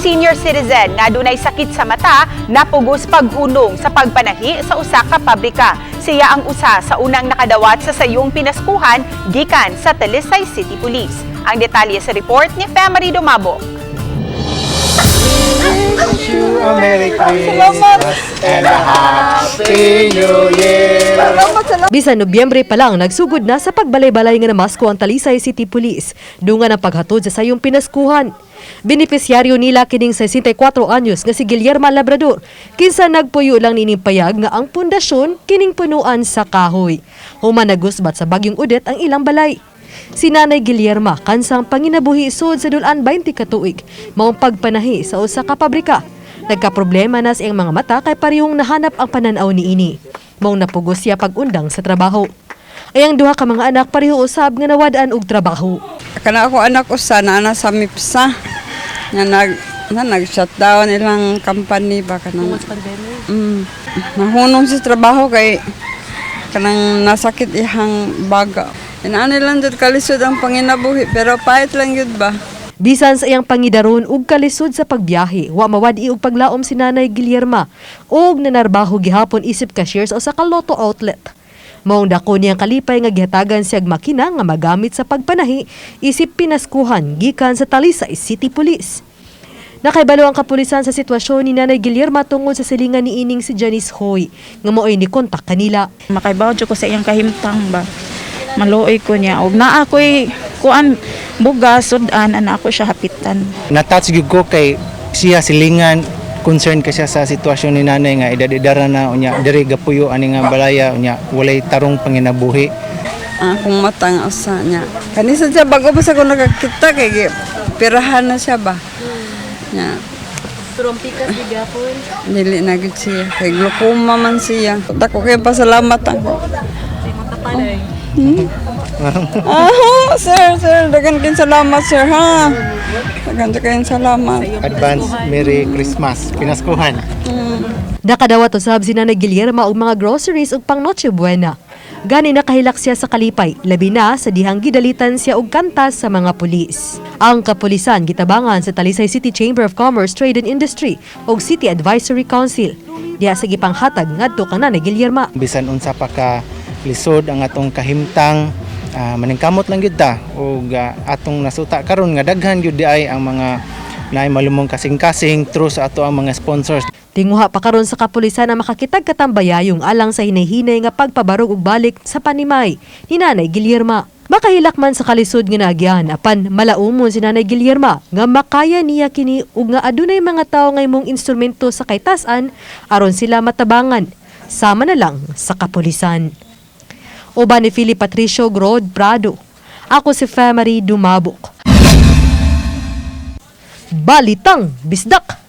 senior citizen nga dunay sakit sa mata napugos pag-unong sa pagpanahi sa usa ka pabrika. Siya ang usa sa unang nakadawat sa sayong pinaskuhan gikan sa Talisay City Police. Ang detalye sa report ni Femary Dumabo. Wish you a Merry Christmas and a Happy New Year. Bisan Nobyembre pa lang, nagsugod na sa pagbalay-balay nga namasko ang Talisay City Police. Dungan ang paghatod sa sayong pinaskuhan. Benepisyaryo nila kining 64 anyos nga si Guillermo Labrador, kinsa nagpuyo lang nining payag nga ang pundasyon kining punuan sa kahoy. Human nagusbat sa bagyong Odette ang ilang balay. Si Nanay Guillerma kansang panginabuhi sud sa dul-an 20 ka tuig, maong pagpanahi sa usa ka pabrika. Nagkaproblema na sa iyang mga mata kay parehong nahanap ang pananaw niini. Maong napugos siya pag-undang sa trabaho. Ay ang duha ka mga anak pareho usab nga nawad-an og trabaho. Kana ako anak usa na ana sa MIPSA nga nag shutdown ilang company ba kanang nahunong sa trabaho kay kanang nasakit ihang baga. Inaani lang jud kalisod ang panginabuhi, pero pahit lang jud ba. Bisan sa iyang pangidaron ug kalisod sa pagbiyahe, wa mawad-i og paglaom si Nanay Guillerma ug nanarbaho gihapon isip cashier sa usa ka lotto outlet. Maong dako niyang kalipay nga gihatagan siyag makina nga magamit sa pagpanahi isip pinaskuhan gikan sa Talisay City Police. Nakaibalo ang kapulisan sa sitwasyon ni Nanay Guillerma tungod sa silingan ni ining si Janice Hoy nga mao'y ni kontak kanila. Makaibaw jud ko sa iyang kahimtang ba. Maluoy ko niya og naa ko'y kuan, bugas, sudan ana ako siya hapitan. Na-touch gyud ko kay siya silingan, concern ka siya sa sitwasyon ni nanay nga edad-edara na, unya diri gapuyo ani nga balaya, unya walay tarong panginabuhi. Ang akong mata nga usa niya. Kanisa siya bago pa sa ko nakakita kay pirahan na siya ba. Nya. Pero ang pikas di gapon. Dili na gid siya kay glaucoma man siya. Dako kay pasalamat ako. Ah, sir, sir, daghan kayong salamat, sir, ha. Daghan kayong salamat. Advance Merry Christmas, pinaskuhan. Nakadawat usab si Nanay Guillerma og mga groceries ug pang Noche Buena. Gani nakahilak siya sa kalipay, labi na sa dihang gidalitan siya og kanta sa mga pulis. Ang kapulisan gitabangan sa Talisay City Chamber of Commerce, Trade and Industry ug City Advisory Council. Diha sa gipanghatag ngadto kang Nanay Guillerma. Bisan unsa pa ka lisod ang atong kahimtang, maningkamot lang gyud ta ug atong nasuta karon nga daghan gyud di ay ang mga naay malumong kasing-kasing through sa ato ang mga sponsors. Tinguha pa karon sa kapulisan ang makakitag katambayayong alang sa hinay-hinay nga pagpabarog og balik sa panimay ni Nanay Guillerma. Makahilak man sa kalisod nga naagyan apan malaumon si Nanay Guillerma nga makaya niya kini ug nga adunay mga tawo nga imong instrumento sa kaytas-an aron sila matabangan sama na lang sa kapulisan. Uban ni Philip Patricio Grod Prado. Ako si Femary Dumabok. Balitang Bisdak!